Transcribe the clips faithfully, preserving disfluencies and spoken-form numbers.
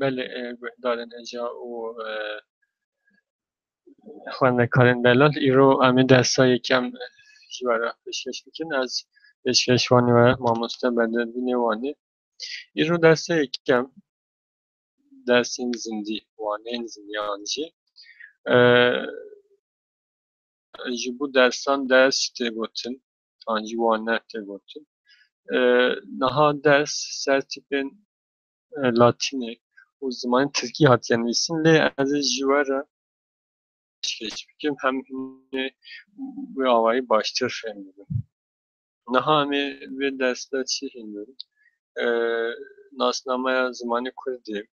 Belê, e, guhdarên hêja û, e, xwendekarên delal, îro em ê dersa yekem, e, ji we re pêşkêş bikin. Ez pêşkêşvanê we mamoste Bedreddînê Wanê. Îro dersa yekem, dersên zindî, waneyên zindiyan jî. E, ji bo dersan ders jî tê gotin, an jî wane tê gotin. E, niha ders ser tîpên, e, latînê û zimanê tirkî hatiye nivîsîn, lê ez ê ji we re pêşkêş bikim, hem hûn ê wê awayî baştir fêm bibin. Niha em ê vê dersa çi hîn bibin? E, nasnameya zimanê kurdî,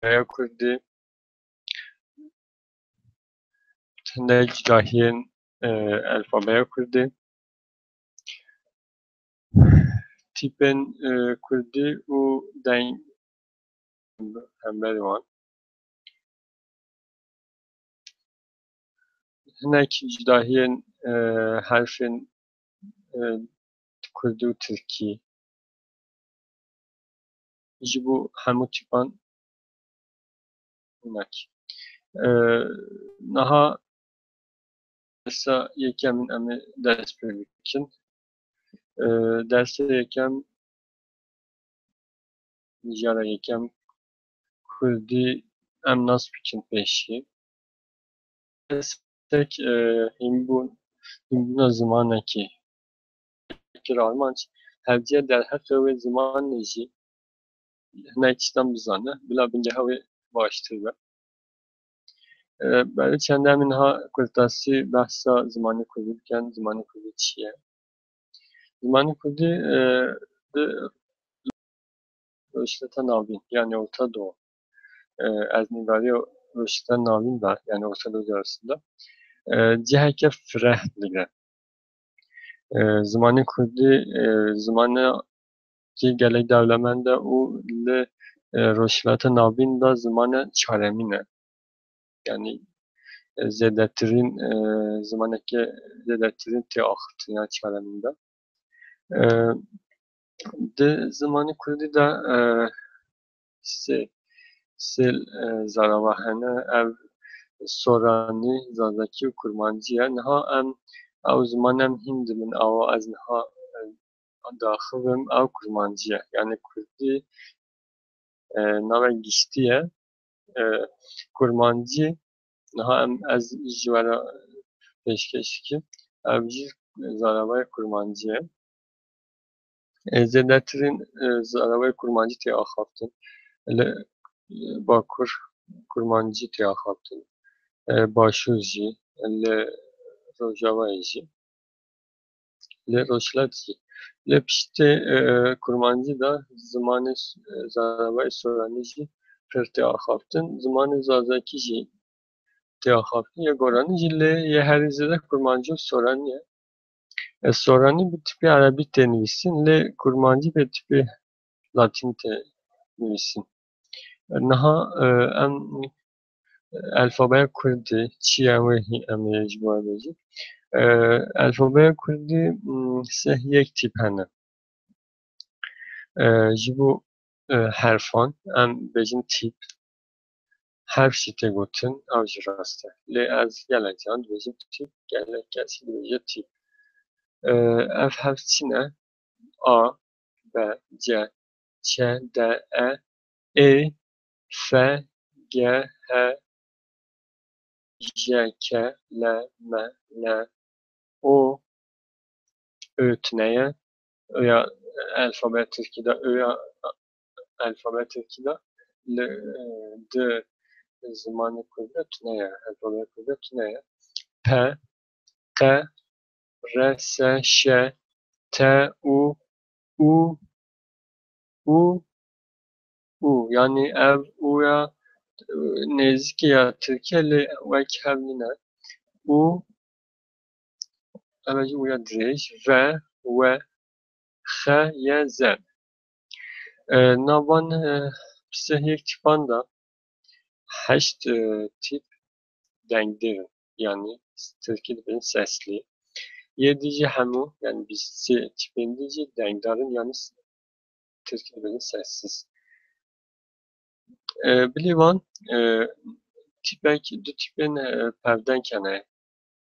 alfabeya kurdî, hinek cudahiyên, e, alfabeya kurdî, tîpên, e, kurdî û deng hemberî wan. Hinek cudahiyên, e, herfên, e, kurdî û tirkî. Ji bo hemû tîpan hinek. E, niha dersa yekem in, em ê dest pê bikin. E, dersa yekem, mijara yekem, kurdî em nas bikin pêşî. Destek, e, hînbûn, hînbûna zimanekî fikir armanc, hevdiye derheqê wê zimanê jî hinek tiştan bizane, bila bingeha wê baştir be. E, berê çend em ê niha kurtasî behsa zimanê kurdî bikin, zimanê kurdî çi ye? Zimanê kurdî, e, di Rojhilata Navîn, yani Orta Doğu, e, ez nîvariya Rojhilata Navîn de, yani Orta Doğu arasında, e, ciheke fireh digre. E, zimanê kurdî, e, zimanekî gelek dewlemend e û li, e, Rojhilata Navîn de zimane çaremîn e. Yani, e, zêdetirîn, e, zimaneke zêdetirîn tê axiftin ya çaremîn de. E, di zimanê kurdî de, e, sê, sê, e, zarava hene. Ev soranî, zazakî û kurmancî ye. Niha em, ew ziman em hîn dibin, awa ez niha, e, daxivim, ew kurmancî ye. Yani kurdî, e, navek giştî ye. E, kurmancî, niha em, ez ji we re pêşkêş dikim. Ev jî zaravayê kurmancî ye. E, zêdetirîn, e, zaravayê kurmancî tê axaftin. Li, e, Bakur kurmancî tê axaftin. E, Başûr jî, li Rojavayê jî. Li Rojhilat jî. Lê piştê, e, kurmancî de zimanê s-, e, zaravayê soranî jî pir tê axaftin. Zimanê zazakî jî tê axaftin. Yê goranî jî, lê yê herî zêde kurmancî û soranî ye. E, soranî bi tîpê erebî tê nivîsîn, lê kurmancî bi tîpê latîn tê nivîsîn. Niha, e, em alfabeya kurdî çi ye, wê hî em ê ji bo we bêjin. E, alfabeya kurdî, m, sih yek tîp hene. E, ji bo, e, herfan em bêjin tîp. Herf jî tê gotin, ew jî rast e. Lê ez gelek caran dibêjim tîp, gelek kes jî dibêje tîp. E, ev herf çi ne? A, B, C, Ç, D, E, Ê, F, G, H, J, K, L, M, N, O, Ö tune ye. Ö ya alfabeya tirkî de, Ö ya alfabeya tirkî de li, e, di zimanê kurdî de tune ye. Alfabeya kurdî de tune ye. P, Q, R, S, Ş, T, U, U, U, U. Yani ev U ya, e, nêzîkî ya tirkî ye, lê wek hev nîne. U, ev jî U ya dirêj. V, W, X, Y, Z. E, nav van, e, sih yek tîpan de heşt, e, tîp dengdêr in. Yani tirkî dibêjin sesli. Yê dî jî hemû, yani bîst sê tîpên dî jî dengdar in, yani s-, tirkî dibêjin sessiz. E, bilî van, e, tîpek, du tîpên, e, pevdeng hene.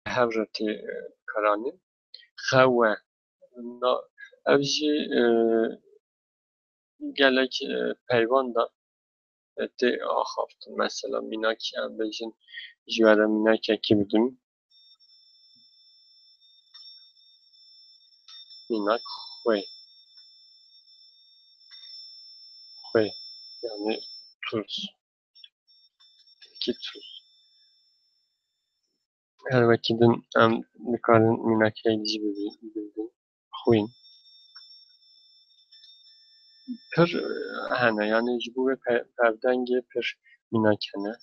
Hev re tê, e, karanîn. Xewe. Na-, ev jî, e, gelek, e, peyvan de, e, tê axaftin. Mesela mînak em bêjin ji we re mînakekî bidin. Mînak xwê. Xwê. Yani tuz. Peki tuz. Her wekî din em dikarin mînakek jî bibî-, bibînin. Xwîn. Pir, e, hene, yani ji bo vê pe-, pevdengê pir mînak hene.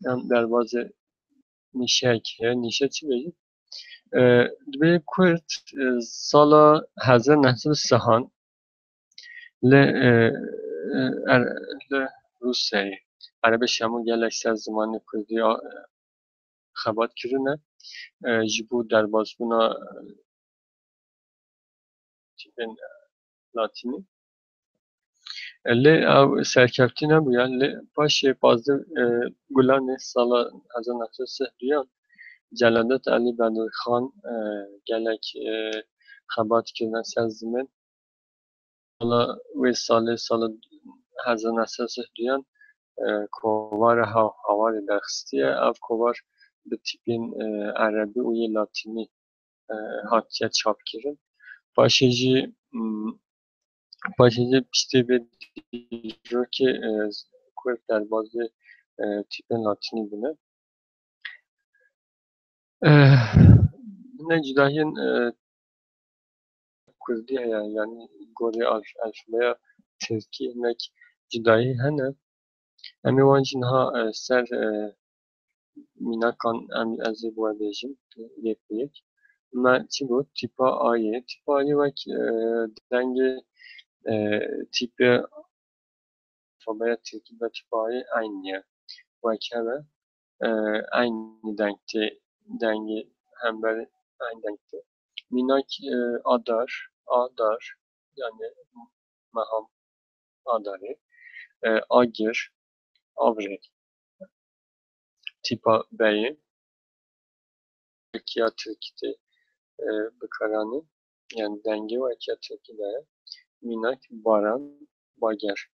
Em derbazê nîşeyek heye. Nîşe çi bêjin? E, dibê Kurd, e, sala hezar neh sed û sih an li, e, e, er-, li Rûsyayê, Erebê Şamû gelek ser zimanê Kurdî a-, xebat kirine, e, ji bo derbasbûna, e, tîpên, e, latînî. E, lê ew serkevtî nebûye, lê paşê pazdeh, e, Gulanê sala hezar neh sed û sih duyan Celadet Elî Bedirxan, e, gelek, e, xebat kirine ser zimên. Sala wê salê, sala hezar neh sed û sih duyan, e, kovara Haw-, Hawarê derxistiye. Ev kovar bi tîpên, e, erebî û yê latînî, e, hatiye çapkirin. Paşê jî, m, paşê jî piştî vê dîrokê, e, Kurd derbazê, e, tîpên latînî bûne. Eh, hinek cudahiyên, eh, Kurdî heye, yanî gorî alf-, alfabeya Tirkî hinek cudahî hene. Em ê wan jî niha, eh, ser, eh, mînakan em, ez ê bi we bêjim, yek bi yek. Me çi got? Tîpa A yê. Tîpa A yê wek, eh, dengê, eh, tîpê alfabeya Tirkî ve tîpa A yê eyn ye. Wek hev e, e, eynî deng tê, dengê hember eyn deng tê. Mînak, e, adar, adar, yani meha adarê, e, agir, avrê. Tîpa B yê, wekiya Tirkî tê, e, bikaranîn, yani dengê wekiya Tirkî de ye. Mînak baran, bager.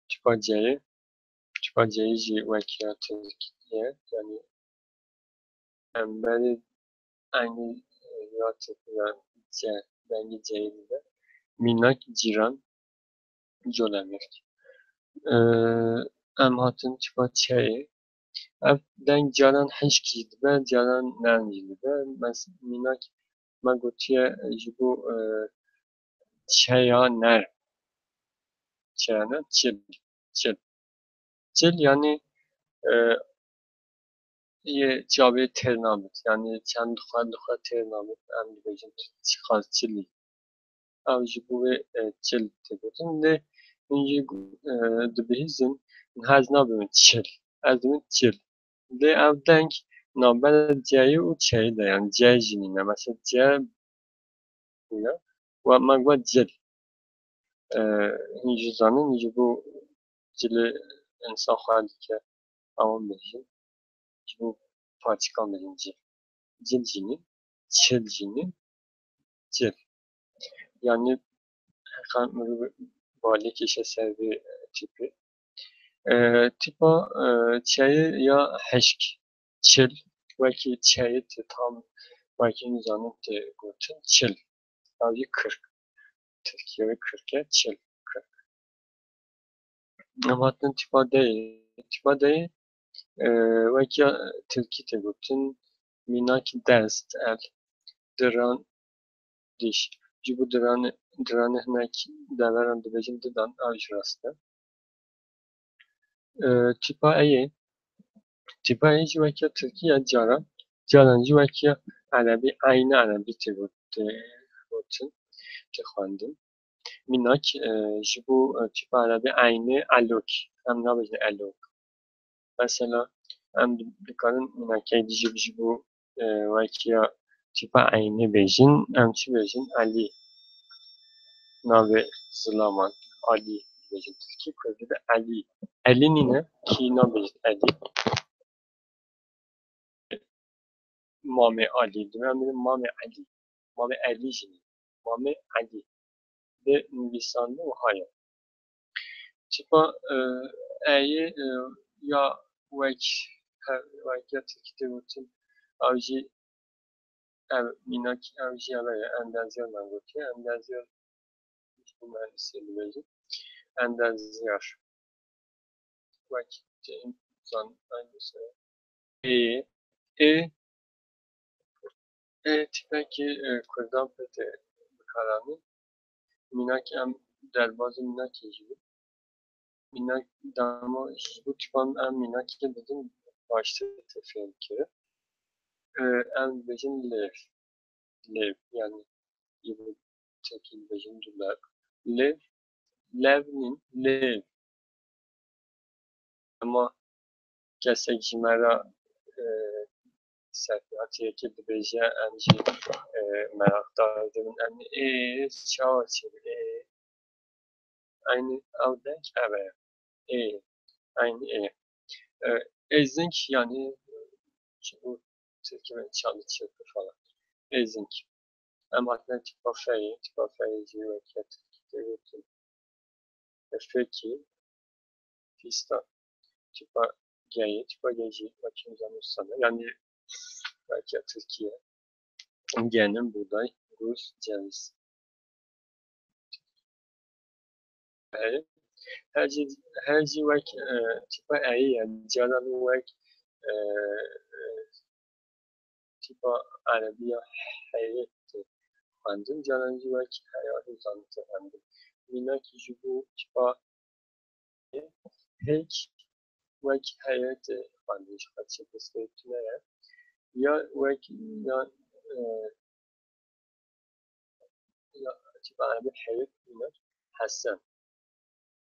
Tîpa C yê, tîpa C yê jî wekiya Tirkî ye, yani hemberî eynî, e, ya Tirkî de C, dengê C yê dibe. Mînak cîran, Colemêrg. Ee, em hatin tîpa Ç yê. Ev deng caran hişk jî dibe, caran nerm jî dibe. Mes-, mînak me gotiye ji bo, e, çeya nerm. Çeya nerm, çil. Çil. Çil, yani, e, yê çavê têr nabit. Yani çend dixwe, dixwe têr nabit. Em dibêjin çiqas çilî. Ew ji bo wê, e, çil tê gotin. Lê hûn jî, e, dibihîzin, ez nabim çil. Ez dibim çil. Lê ev deng navbera ceyê û çeyê de, yani cey jî nîne. Mesela ce bûye. Wa me got cil. E, hûn jî zanin, ji bo cilê insan xwe dike, ewan bêjin. Ji bo paçikan bêjin cil. Cil jî nîn, çil jî nîn, cil. Yani, heqan mirov balê kêşe ser vê tîpê. E, tîpa, e, çeyê ya hişk, çil, wekî çeyê tê tam, wekî nizanin tê gotin, çil. Ew jî kirk. Tirkî ve kirk e, çil, kirk. Em hatin tîpa D yê. Tîpa D yê, e, wekî ya Tirkî tê gotin, mînak dest, el, diran, diş. Ji bo diran, diranê hinek deveran dibêjin didan, ew jî rast e. E, tîpa E yê. Tîpa E yê jî weke Tirkî ye caran. Caran jî weke Erebî, eynî Erebî tê got-, tê gotin, tê xwendin. Mînak, e, ji bo, e, tîpa Erebî eynî elok. Em nabêjin elok. Mesela, em di-, dikarin mînakek dijî ji bo, e, wekiya tîpa eynî bêjin, em çi bêjin? Elî. navê zilaman Alî dibêjin tirkî, kurdî de Elî. Elî nîne, kî nabêjin Elî. Mamê Alî, dibêjin mamê Elî. Mamê Elî jî nîne. Mamê Elî. Bi nivîsandin wiha ye. Tipa, e, eyê, e, ya wek, he, wek ya tirkî tê gotin, ew jî ev mînak, ev jî ev e, endazyar me gotiye, endazyar ji bo mühendisê dibêjin. Endazyar. Wek zan, aynı şey. Ê, ê, ê tipekî, e, kurdan pê tê bikaranîn. Mînak em derbazî mînakê jî bû. Mînak dema ji bo tipan em mînakê bidin baştir tê fêhm kirin. E, em dibêjin lêv. Lêv, yanî ji bo tirkî dibêjin dûlev. Lêv, lev nîn, lêv. Ema kesek ji me re, e, serpêhatiyekê dibêje, em jî, e, meraqdar dibin. Em ê çawa çêbû, ê. Eynî ew deng ev e. Ê. Eynî ê. E, êzing, yanî ji bo tirkî ve çalı çırpı falan. Êzing. Em hatine tipa feyê, tipa feyê jî weke tirkî tê gotin. E, fekî, fistan. Tipa geyê, tipa geyê jî wekî zanin sane. Yanî weke tirkî ye. Genim, buğday, ruz, ceviz. Heye. Her jî, her jî wek, e, tipa eyê ye. Caran wek, e, e, tipa erebiya heyê tê xwendin, caran jî wek heya hêzan tê xwendin. Mînakî ji bo tipa hêk wek heyê tê xwendin, ji xwe çi pirsgirêk tune ye. Ya wek, ya, e, ya tipa erebî heyê tune, hesen.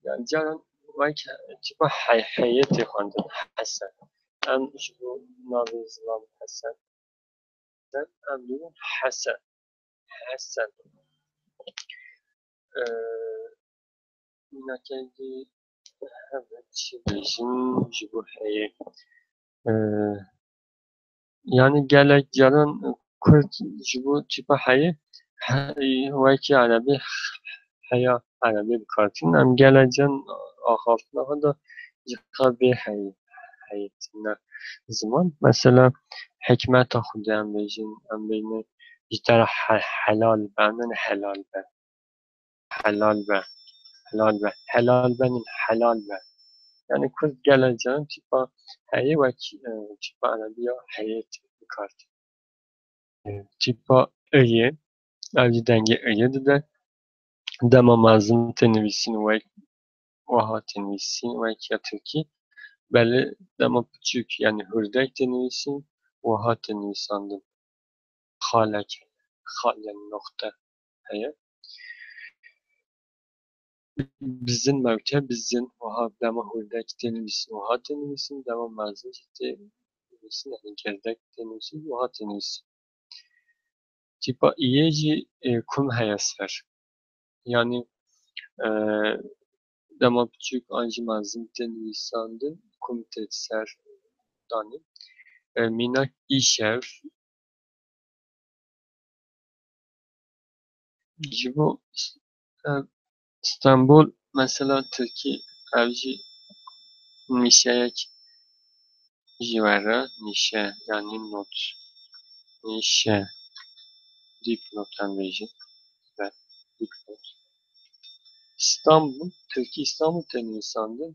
Yani caran wek tipa hey-, heyê tê xwendin, hesen. Em ji bo navê zilam Hesen. Em dibin Hesen. Hesen. Ee, Mînakekî hebe çi bêjin ji bo heyê. Ee, yani gelek caran Kurd ji bo tipa heyê, he-, wekî erebî heya erebî bi kar tînin. Em gelek caran axaftina xwe de ji xwe vê heyê, heyê tîne ziman. Mesela hikmeta Xwedê em bêjin, em bêjin ji te re he-, helal be, em ne helal be. Helal be. Helal be. Helal be nîn, helal be. Yani Kurd gelek caran tipa heyê wek, e, tipa erebiya heyê tê bi kar tînin. E, tipa iyê, ev jî dengê iyê dide. Dema mezin tê nivîsîn wek, wiha tê nivîsîn wek ya tirkî. Belê dema piçûk, yani hurdek tê nivîsîn, wiha tê nivîsandin. Xalek, xal yani noxte heye. Bizin mewte, bizin, wiha dema hurdek tê nivîsîn, wiha tê nivîsîn, dema mezin jî tê nivîsîn, yani gerdek tê nivîsîn, wiha tê nivîsîn. Tipa iyê jî, e, kum heye ser. Yani, e, dema piçûk an jî mezin tê nivîsandin, kum tê ser danîn. E, mînak îşev. Ji bo, e, Stenbol, mesela tirkî, ev jî nîşeyek jî were, nîşe, yani not. Nîşe. Dipnot em bêjin. Ve dipnot. Stenbol, tirkî Stenbol tê nivîsandin.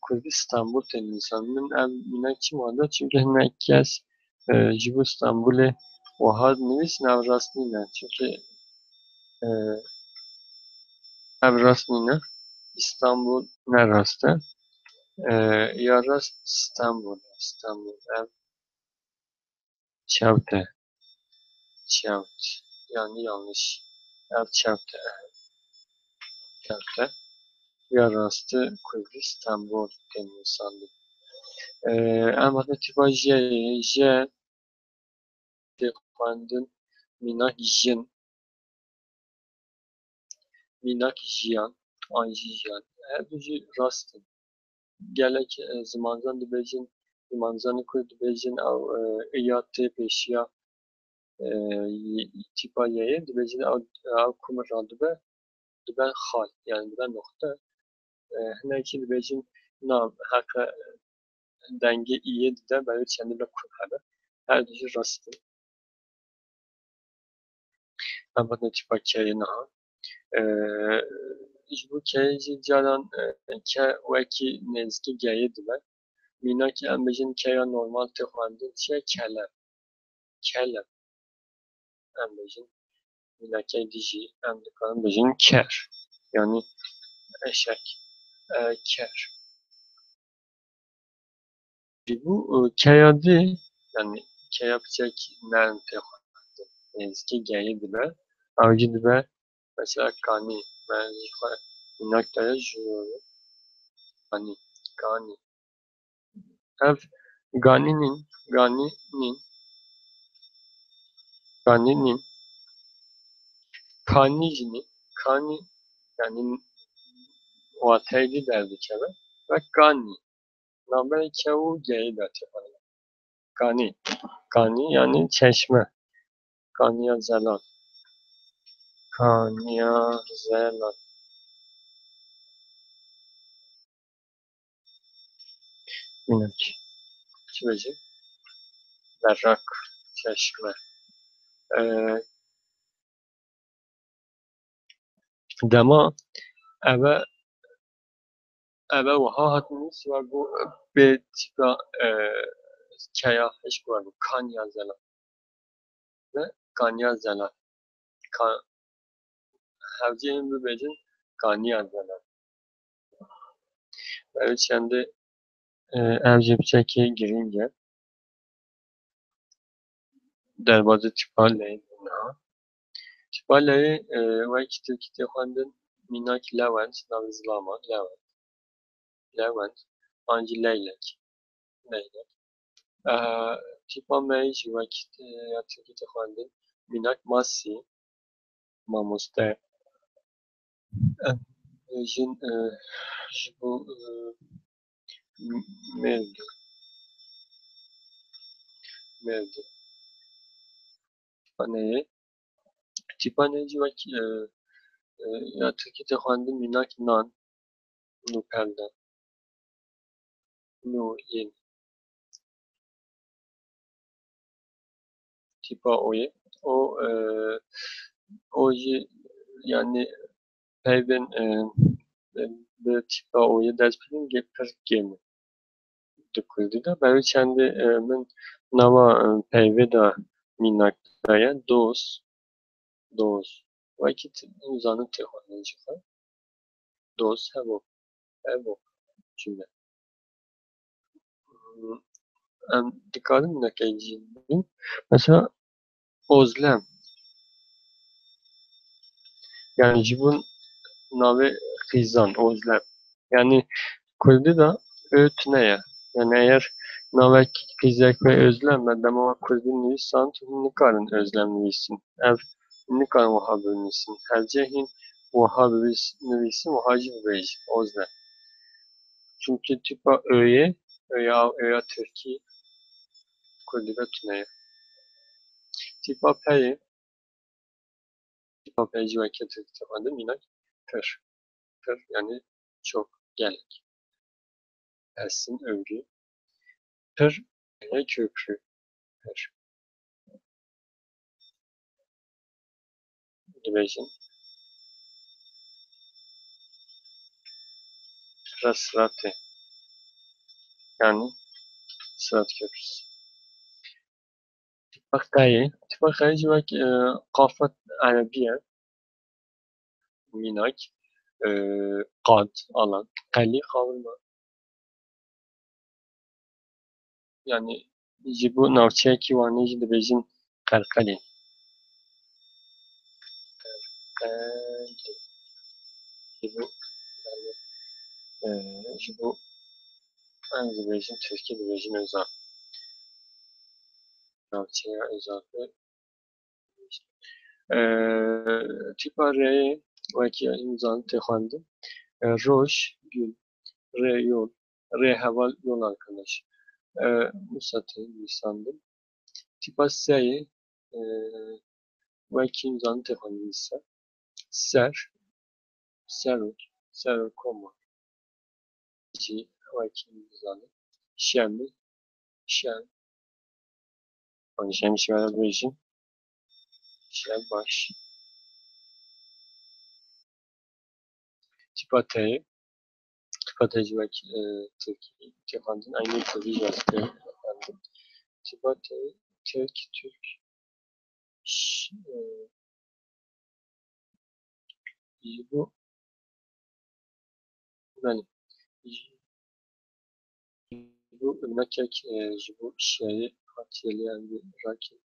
Kurdî Stenbol tê nivîsandin. Min ev mînak çima da? Çimkî hinek kes, e, ji bo Stenbolê wiha dinivîsin, ev rast nîne. Çimkî, e, ev rast nîne. Stenbol ne rast e. E, ya rast Stenbol e. Stenbol. Ev çewt e. Çewt. Yani yanlış. Ev çewt e. Çewt e. Ya rastî Kurdî Stenbol tê nivîsandin. Ee, em hatin tipa J, J tê xwendin mînak jin. mînak jiyan, an jî jiyan. Her du jî rast in. Gelek, e, zimanzan dibêjin, zimanzanê Kurd dibêjin ew, e, iya tê pêşiya, e, y-, tîpa yeyê, dibêjin ew, ew ku min radibe, dibe xal, yani dibe noxte. E, hinekî dibêjin na heqe dengê iyê dide, berê çendê bile kûr hebe. Her du jî rast in. Em hatin tîpa keyê niha. E, ji bo keyê jî caran, e, ke wekî nêzîkî geyê dibe. Mînakî em bêjin keya normal tê xwendin çi ye? Kelem. Kelem. Em bêjin mînakê dî jî em dikarin bêjin ker. Yanî eşek, e, ker. Ji bo, e, keya dî, yanî keya piçek nerm tê xwendin, nêzîkî geyê dibe, ew jî dibe, mesela kanî, me jî xwe mînak daye ji kanî, kanî. Ev ganî nîn, ganî nîn, ganî nîn. Kanî jî nîn, kanî, yanî wateyê dî derdikeve. Ve kanî, navberê ke û geyê de tê xwendin. Kanî, kanî yanî çeşme. Kaniya Zelal. Kaniya Zelal. Mînak. Çi bêjim? Berrak, çeşme. Ee, dema eve, eve wiha hat nivîsî, we got bê tîpa, e, keya hişk we got Kaniya Zelal. Ve Kaniya Zelal. Ka-, hevcê hîn bibêjin Kaniya Zelal. Ev çendê, e, ev jî piçekî girîng e. Derbazî tîpa leyê niha. Tîpa leyê, e, wekî tirkî tê xwendin, mînak Lewent, navê zilama, Lewent. Lewent, an jî Leylek. Leylek. E, tîpa me jî wekî, e, ya tirkî tê xwendin, mînak Masî, mamoste. Em bêjin, e, ji bo, e, m-, mêrdu. Mêrdu. Tîpa neyê. Tîpa neyê jî wek, e, e, ya tirkî tê xwendin mînak nan. Nûpelda. Nû yên. Tîpa oyê. O, e, o jî, yanî peyvên, e, e, bi tîpa oyê dest pê dikin, pir kêm in di kurdî de. Berê çendê, e, min nava, e, peyvê de mînak daye. Doz. Doz. Wekî tu zanin tê xwendin jî xwe. Doz, hevok. Hevok. Cümle. Em dikarin nekey jî bîn. Mesela, Ozlem. Yani ji bo navê qîzan, Ozlem. Yani kurdî de ö tune ye. Yani eger navek qîzek be Özlem be, dema we kurdî nivîsand, hûn nikarin Özlem nivîsin. Ev nikarin wiha binivîsin. Hevcê hîn wiha bibîs-, nivîsin, wiha jî bibêjin, Ozlem. Çimkî tîpa öyê, öya, öya tirkî, kurdî ve tune ye. Tîpa peyê, tîpa peyê jî weke tirkî tê xwendin, mînak pir. Pir, yani çok, gelek. Besin, övgü. Pir, yani köprü. Pir. Dibêjin. Pir siratê. Yani Sırat Köprüsü. Tîpa qeyê. Tîpa qeyê jî wek, e, qafet erebî ye. Mînak, e, qad, alan. Qelî, qawirma. Yani ji bo navçeyekî Wanê jî dibêjin Qerqelî. Qerqelî. Ji bo, yani, e, ji bo em dibêjin, tirkî dibêjin Özal. Navçeya Özal. Ee, tîpa reyê, Wekî hîn zanin tê xwendin. E, roj, gün, rê, yol, rê heval, yol arkadaş. E, wisa tê nivîsandin. Tîpa seyê, e, wekî hîn zanin tê xwendin se. Ser, serok, serok koma. Jî wekî hîn zanin. Şemi, şem. An şem şiwara bêjin. Şem baş. Tîpa teyê. Tîpa teyê jî wek, e, tirkî tê xwendin. Eynî tirkî jî ez tê xwendin. Tîpa teyê tirk, tirk. Ş-, e, ji bo, belê. Ji, ji bo, örnekek, e, ji bo şeyê hatiye lê em vê rakî.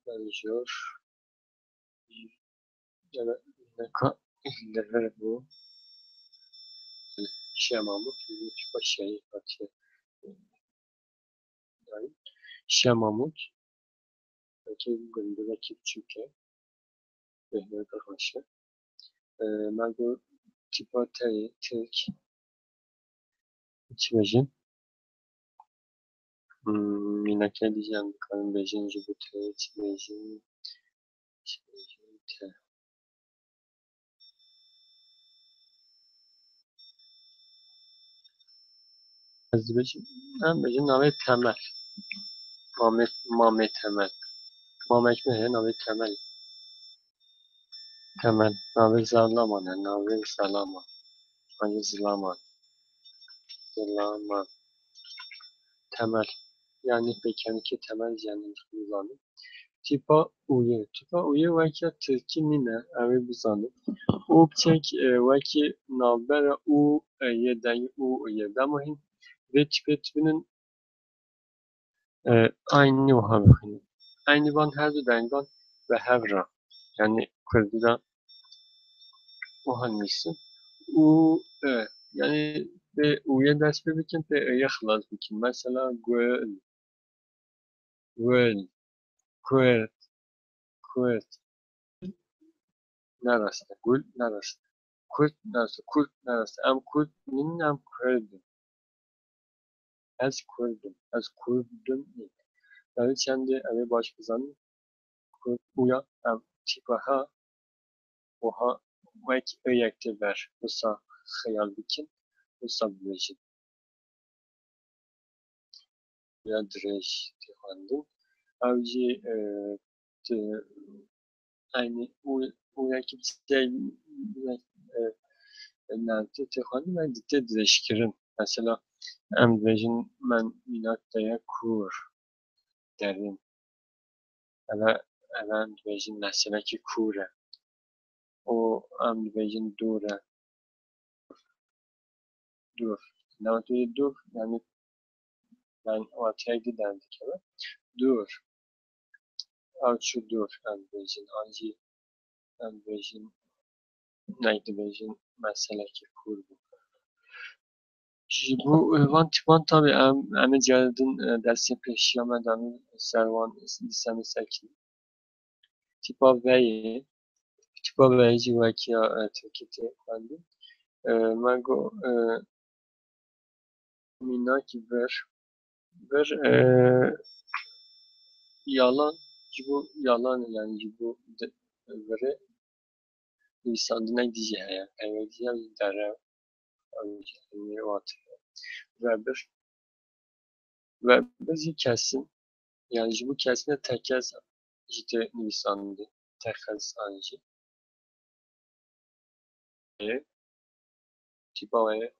Belê jor. Ji, yani, örneka li vir bû. Şemamûk, ji bo tîpa şeyê hatiye. Yani, Şemamûk, belkî gundulekî biçûk e, bêhnê pir xweş e. E, me got tîpa teyê, tirk, çi bêjin? Hmm, mînakê dî jî em dikarin bêjin ji bo teyê çi bêjin? Çi bêjin te? Ez dibêjim, em bêjin navê Temel. Mamê, mamê Temel. Mamek me heye navê Temel. Temel. Navê Zalaman e, navê Zalaman. Navê Zilaman. Zilaman. Temel. Yani pêkenîkê temel jî em nizanin. Tîpa ûyê. Tîpa ûyê weke tirkî nîne, ew ê bizanin. Û biçek, e, wekî navbera û, e, yê dengê û, û yê. Dema hîn vê tîpê dibînin, e, eynî wiha bixwînin. Eynî van her du dengan bi hev re. Yani kurdî de wiha nivîsin. Û, e, yani pê ûyê dest pê bikin, pê êyê xilas bikin. Mesela gul. Gul, kurd, kurd. Ne rast e, gul ne rast e. Kurd ne rast e, kurd ne rast e. Em kurd nîn, em kurd in. Ez kurd im, ez kurd im nîn. Yanî çendê em ê baş bizanin, kurd û ya em tîpa ha, wiha wek êyek tê ber. Wisa xeyal bikin, wisa bibêjin. Ya dirêj tê xwendin. Ew jî, e, ti, eynî û, û yekî şey, e, navtê tê xwendin, eynî tê dirêjkirin. Mesela, em dibêjin, me mînak daye kûr, derîn. Eve, eve em dibêjin meselekî kûr e. Û em dibêjin dûr e. Dûr. Navê dûr, yani, yani, wateyek dî derdikeve. Dûr. Ew çû dûr, em dibêjin. An jî, em dibêjin, nek dibêjin, meselekî kûr bû. Ji bo, e, van tîpan tabi em, em ê cardin, e, dersê pêşiya me de em ê ser wan dîsa em ê sekin. Tîpa veyê, tîpa veyê jî wekî ya, e, tirkî tê xwendin. E, me got, e, mînakî vir, vir, e, yalan, ji bo yalan, yani ji bo di-, virê nivîsandinek dî jî heye. Heyvek jî ya derew, ew jî heye, wate. Vebir. Vebir jî kesin. Yani ji bo kesine tekez jî tê nivîsandin. Tekez an jî. E, tîpa wê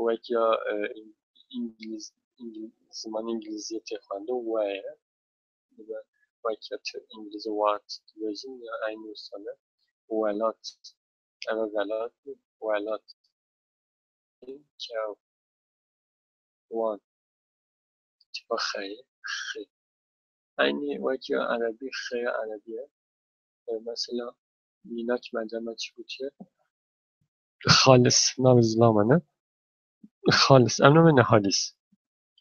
wek ya, e, îng-, îngilîz, îngilîz, zimanê îngilîziyê tê xwendin, we ye. Dibe wek ya tu îngilîzî what dibêjin ya eynî wisa ne. Welat. Eve velat, welat. Kew. Wan. Tîpa xeyê, xê. Eynî wek ya erebî, xê ya erebî ye. E, mesela, mînak me dema çi gotiye? Xalis, navê zilaman e. Xalis, em namêne Halis.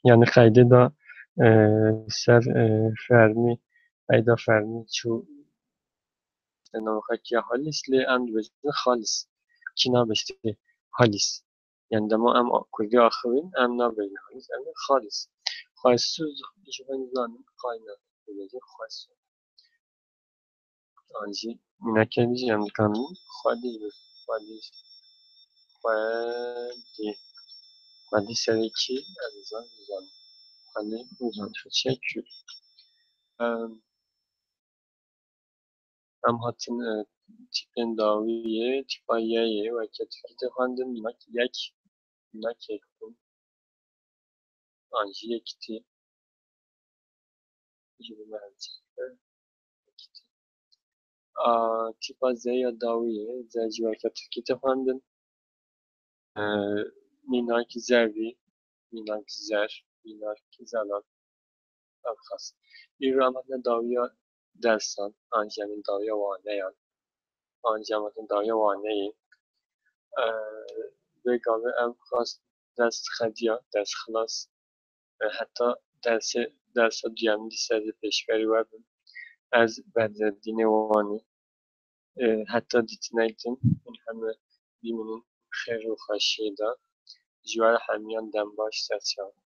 Yani qeydê de, e, ser, e, fermî, qeyda fermî çû, navê xwe kiya Halîs, lê em dibêjin Xalîs. Kî nabêjtê Halîs? Yani dema em kurdî axivîn, em nabêjin Halîs, em ê Xalîs. Xwesûz jî xwe nizanin, qayna dibêjin xwesûz. An jî mînakê jî em dikarin xwedî bi xwedî, xwedî, xwedî serê kî ez zan, zan. Xwedî zan çi çek. Em, em hatin, e, tîpên dawî yê, tîpa Y yê, weke Tirkî tê xwendin, mînak yek, mînak yek bûn. An jî yekitî. Ji bo me ev çêkir. Yekitî. A, tîpa Z ya dawî ye. Z jî weke Tirkî tê xwendin. E, mînak zevî, mînak zer, mînak zelal. Ev xas. Îro em hatine dawiya dersan, an jî em ê dawiya waneyan, an jî em hatine dawiya waneyê. E, vê gavê ev xas dest xediya, dest xilas. E, heta dersê, dersa duyemîn dîsa ez ê pêşberî we bim. Ez Bedreddînê Wanî. E, heta dîtinek din, hûn heme bimînin xêr û xweşiyê de. Ji we re hemiyan dem baş, ser çavan.